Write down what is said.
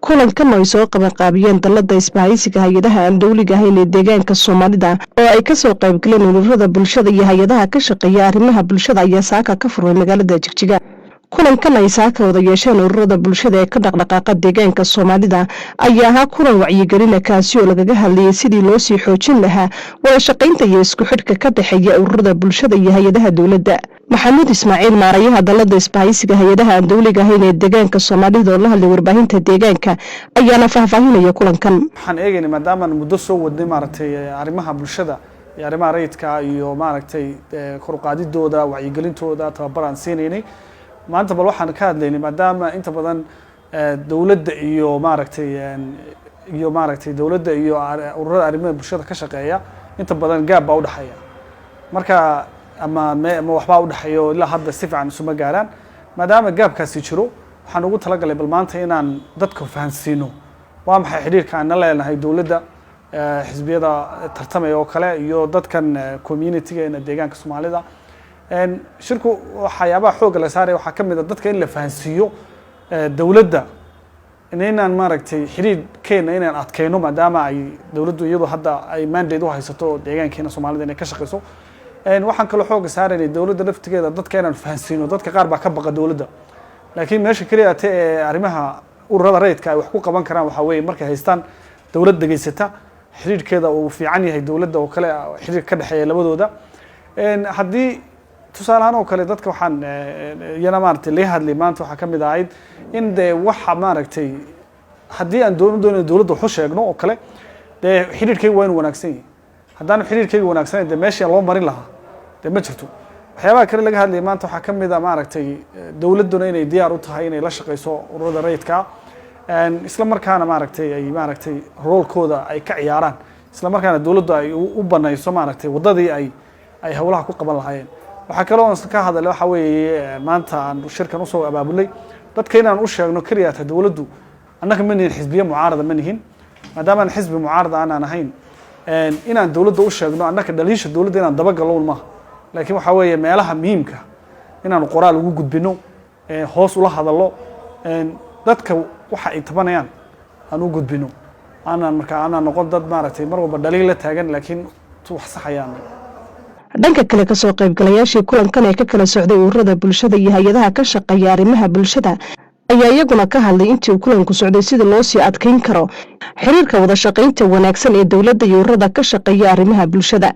Kulankan oo ay soo qabanqaabiyeen dalada isbahaysiga hay-adaha aan dowliga ahayn ee deegaanka Soomaalida, oo ay kasoo qaybgaleen ururada bulshada iyo hay-adaha ka shaqeeya arrimaha bulshada, ayaa saaka ka furmay magaalada Jigjiga. Kulankan ay saaka wada yeesheen ururada bulshada ee ka dhaqdhaqaaqa deegaanka Soomaalida ayaa ahaa kulan wacyigelina, kaasi oo lagaga hadlayay sidii loo sii xoojin lahaa wada shaqaynta iyo isku xidhka ka dhexeeya ururada bulshada iyo hay-adaha dowladda. Maxamuud Ismaaciil, maarayaha dalada isbahaysiga hay-adaha aan dowliga ahayn ee deegaanka Soomaalida, oo la hadlay warbaahinta deegaanka, ayaana faahfaahinaya kulankan. Waxaan eegaynay, maadaamaan muddo soo wadnay, maaragtay, arrimaha bulshada iyo arrimaha rayidka iyo, maaragtay, kor u qaadidooda, wacyigelintooda, tababar aan siinaynay. Maanta bal waxaan ka hadlaynay, maadaama inta badan dowladda iyo, maaragtay, iyo, maaragtay, dowladda iyo ururada arrimaha bulshada ka shaqeeya inta badan gap baa udhexeeya, marka ama me ama waxbaa udhexeeya oo ilaa hadda si fiican isuma gaaraan. Maadaama gapkaasi jiro, waxaan ugu talagalay bal maanta inaan dadka fahansiino waa maxay xidhiirka aan na leenahay dowladda, xisbiyada tartamaya oo kale iyo dadkan communitygeena deegaanka Soomaalida. Shirku waxyaabaha xoogga la saaraya waxaa ka mid a dadka in la fahansiiyo dowladda inaan, maaragtay, xidhiirkeena inaan adkeyno, maadaama ay dowladdu iyadu hadda ay mandate u haysato deegaankeena Soomaalida inay ka shaqeyso. Waxaan kaloo xoogga saaraynay dowladda laftigeeda dadka inaan fahansiino. Dadka qaar baa ka baqa dowladda, laakiin meesha keliya te ee arrimaha ururada rayidka ay wax ku qaban karaan waxaa weeye markay haystaan dowlad degeysata, xidhiirkeeda uu fiican yahay dowladda oo kale, xidhiir ka dhexeeya labadooda. Haddii tusaale ahaan oo kale dadka waxaan iyana, maaragtay, laga hadlay maanta waxaa ka mid ahayd in dee waxa, maaragtay, haddii aan doonayno dowladda waxu sheegno oo kale, dee xidhiirkayga waa inuu wanaagsan yahay. Haddaanu xidhiirkayga wanaagsanayn, dee meeshii loo marin lahaa dee ma jirto. Waxyaabaha kale laga hadlayay maanta waxaa ka mid a, maaragtay, dowladduna inay diyaar u tahay inay la shaqeyso ururada rayidka, isla markaana, maaragtay, ay, maaragtay, roolkooda ay ka ciyaaraan, isla markaana dowladdu ay u banayso, maaragtay, waddadii ay howlaha ku qaban lahaayeen. Waxaa kaloo aan ka hadalay waxaa weeye, maanta aan shirkan usoo abaabulay dadka inaan u sheegno keliyaata dowladdu annaga ma nihin xisbiye mucaarada, ma nihin. Maadaama aan xisbi mucaarada aanaan ahayn, inaan dowladda u sheegno annaka dhaliisha dowladda inaan dabagallo un maaha, laakiin waxaa weeye meelaha muhiimka inaanu qoraal ugu gudbino, hoos ula hadallo dadka, waxa ay tabanayaan aan u gudbino, aanaan markaa aanaan noqon dad, maaragtay, mar walba dhaliil la taagan, laakiin wax saxayaan. Dhanka kale, kasoo qaybgalayaashii kulankan ee ka kala socday ururada bulshada iyo hay-adaha ka shaqeeya arrimaha bulshada ayaa iyaguna ka hadlay intii uu kulanku socday sida loo sii adkeyn karo xiriirka wada shaqaynta wanaagsan ee dowladda iyo ururada ka shaqeeya arrimaha bulshada.